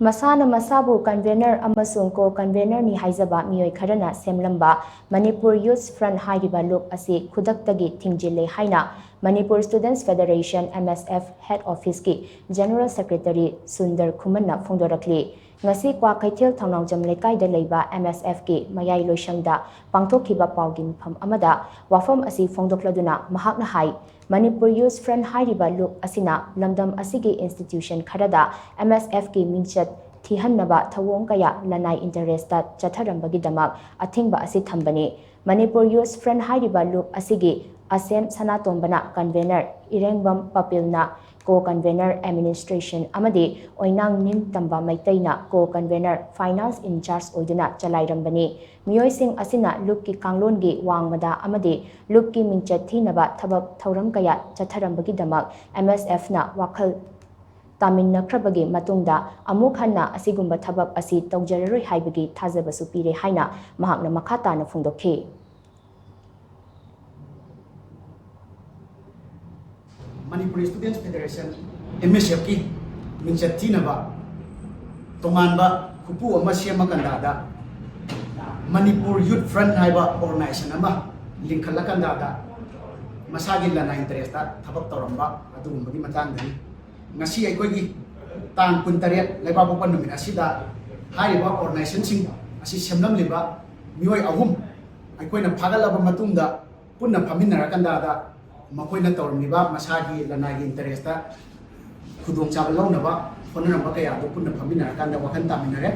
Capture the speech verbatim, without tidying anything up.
ꯃꯁꯥꯅ ꯃꯁꯥꯕꯨ convenor ꯑꯃꯁꯨꯡ co-convenorꯅꯤ ꯍꯥꯏꯖꯕ ꯃꯤꯑꯣꯏ ꯈꯔꯅ ꯁꯦꯝꯂꯝꯕ Manipur Youth Front ꯍꯥꯏꯔꯤꯕ ꯂꯨꯞ ꯑꯁꯤ ꯈꯨꯗꯛꯇꯒꯤ ꯊꯤꯡꯖꯤꯜꯂꯦ ꯍꯥꯏꯅ Manipur Students Federation, M S F, Head Officeꯀꯤ General Secretary Sundar ꯈꯨꯃꯟꯅ ꯐꯣꯡꯗꯣꯔꯛꯂꯤ꯫ ꯉꯁꯤ ꯀ꯭ꯋꯥꯀꯩꯊꯦꯜ ꯊꯧꯅꯥꯎꯖꯝ ꯂꯩꯀꯥꯏꯗ ꯂꯩꯕ M S Fꯀꯤ ꯃꯌꯥꯏ ꯂꯣꯏꯁꯪꯗ ꯄꯥꯡꯊꯣꯛꯈꯤꯕ ꯄꯥꯎꯒꯤ ꯃꯤꯐꯝ ꯑꯃꯗ ꯋꯥꯐꯝ ꯑꯁꯤ ꯐꯣꯡꯗꯣꯛꯂꯗꯨꯅ ꯃꯍꯥꯛꯅ ꯍꯥꯏ, Manipur Youth Front ꯍꯥꯏꯔꯤꯕ ꯂꯨꯞ ꯑꯁꯤꯅ ꯂꯝꯗꯝ ꯑꯁꯤꯒꯤ institution ꯈꯔꯗ M S Fꯀꯤ ꯃꯤꯡꯆꯠ ꯊꯤꯍꯟꯅꯕ ꯊꯧꯑꯣꯡ ꯀꯌꯥ ꯂꯅꯥꯏ interestꯇ ꯆꯠꯊꯔꯝꯕꯒꯤꯗꯃꯛ ꯑꯊꯤꯡꯕ ꯑꯁꯤ ꯊꯝꯕꯅꯤ꯫ Manipur Youth Front ꯍꯥꯏꯔꯤꯕ ꯂꯨꯞ ꯑꯁꯤꯒꯤ ꯑꯁꯦꯝ ꯁꯅꯥꯇꯣꯝꯕꯅ convenor, ꯏꯔꯦꯡꯕꯝ ꯄꯄꯤꯜꯅ co-convenor administration ꯑꯃꯗꯤ ꯑꯣꯏꯅꯥꯡ ꯅꯤꯡꯇꯝꯕ ꯃꯩꯇꯩꯅ co-convenor finance in charge ꯑꯣꯏꯗꯨꯅ ꯆꯂꯥꯏꯔꯝꯕꯅꯤ꯫ ꯃꯤꯑꯣꯏꯁꯤꯡ ꯑꯁꯤꯅ ꯂꯨꯞꯀꯤ ꯀꯥꯡꯂꯣꯟꯒꯤ ꯋꯥꯡꯃꯗ ꯑꯃꯗꯤ ꯂꯨꯞꯀꯤ ꯃꯤꯡꯆꯠ ꯊꯤꯅꯕ ꯊꯕꯛ ꯊꯧꯔꯝ ꯀꯌꯥ ꯆꯠꯊꯔꯝꯕꯒꯤꯗꯃꯛ M S Fꯅ ꯋꯥꯈꯜ ꯇꯥꯃꯤꯟꯅꯈ꯭ꯔꯕꯒꯤ ꯃꯇꯨꯡꯗ ꯑꯃꯨꯛ ꯍꯟꯅ ꯑꯁꯤꯒꯨꯝꯕ ꯊꯕꯛ ꯑꯁꯤ ꯇꯧꯖꯔꯔꯣꯏ ꯍꯥꯏꯕꯒꯤ ꯊꯥꯖꯕꯁꯨ ꯄꯤꯔꯦ ꯍꯥꯏꯅ ꯃꯍꯥꯛꯅ ꯃꯈꯥ ꯇꯥꯅ ꯐꯣꯡꯗꯣꯛꯈꯤ꯫ Manipur Students Federation, M S Fꯀꯤ ꯃꯤꯡꯆꯠ ꯊꯤꯅꯕ ꯇꯣꯉꯥꯟꯕ ꯈꯨꯄꯨ ꯑꯃ ꯁꯦꯝꯃꯀꯥꯟꯗ Manipur Youth Front ꯍꯥꯏꯕ organization ꯑꯃ ꯂꯤꯡꯈꯠꯂꯀꯥꯟꯗ ꯃꯁꯥꯒꯤ ꯂꯅꯥꯏ interestꯇ ꯊꯕꯛ ꯇꯧꯔꯝꯕ ꯑꯗꯨꯒꯨꯝꯕꯒꯤ ꯃꯇꯥꯡꯗꯅꯤ꯫ ꯉꯁꯤ ꯑꯩꯈꯣꯏꯒꯤ ꯇꯥꯡ ꯀꯨꯟꯇꯔꯦꯠ ꯂꯩꯕꯥꯛꯄꯣꯛꯄ ꯅꯨꯃꯤꯠ ꯑꯁꯤꯗ ꯍꯥꯏꯔꯤꯕ organizationꯁꯤꯡ ꯑꯁꯤ ꯁꯦꯝꯂꯝꯂꯤꯕ ꯃꯤꯑꯣꯏ ꯑꯍꯨꯝ ꯑꯩꯈꯣꯏꯅ ꯐꯥꯒꯠꯂꯕ ꯃꯇꯨꯡꯗ ꯄꯨꯟꯅ ꯐꯝꯃꯤꯟꯅꯔꯀꯥꯟꯗ ꯃꯈꯣꯏꯅ ꯇꯧꯔꯝꯂꯤꯕ ꯃꯁꯥꯒꯤ ꯂꯅꯥꯏꯒꯤ interestꯇ ꯈꯨꯗꯣꯡꯆꯥꯕ ꯂꯧꯅꯕ ꯍꯣꯠꯅꯔꯝꯕ ꯀꯌꯥꯗꯨ ꯄꯨꯟꯅ ꯐꯝꯃꯤꯟꯅꯔꯀꯥꯟꯗ ꯋꯥꯈꯜ ꯇꯥꯃꯤꯟꯅꯔꯦ꯫